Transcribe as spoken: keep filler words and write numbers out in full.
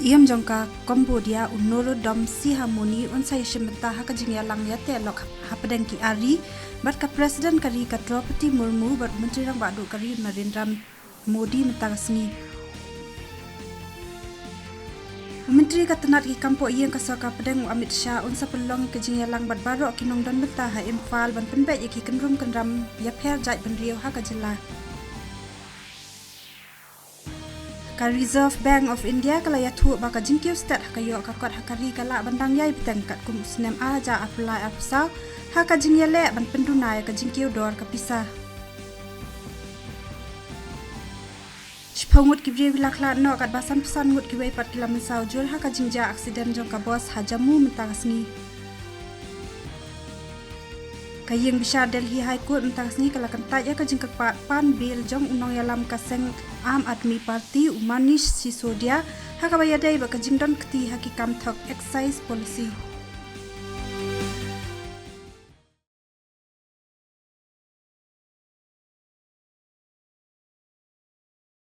Siem jong ka Cambodia u Norodom Sihamoni un sa ïashim bynta ha ka jingïalang ïateh lok hapdeng ki ar ri bad ka President ka ri ka Droupadi Murmu bad u Myntri Rangbah Duh ka ri Narendra Modi mynta ka sngi. U Myntri ka tnat ki kam poh ïing ka sorkar pdeng u Amit Shah un sa pynlong ka jingïalang bad baroh ki nongdon bynta ha Imphal ban pynbeit ïa ki kynrum kynram ïapher jait bynriew ha ka jylla. Ka Reserve Bank of India ka la ïathuh ba ka jingkiew stet ha ka ïoh ka kot ha ka ri ka lah ban dang ïai bteng katkum u snem ar hajar arphew lai arphew saw ha ka jingïaleh ban pynduna ïa ka jingkiew dor ka pisa. Shiphew ngut ki briew ki la khlad noh katba sanphew san ngut kiwei pat ki la mynsaw jur ha ka jingjia aksiden jong ka bos ha Jammu mynta ka sngi. Ka ïing bishar Delhi High Court mynta ka sngi ka la kyntait ïa ka jingkyrpad pan bail jong u nongïalam ka seng Aam Aadmi Party u Manish Sisodia ha kaba ïadei bad ka jingdon kti ha ki kam thok excise policy.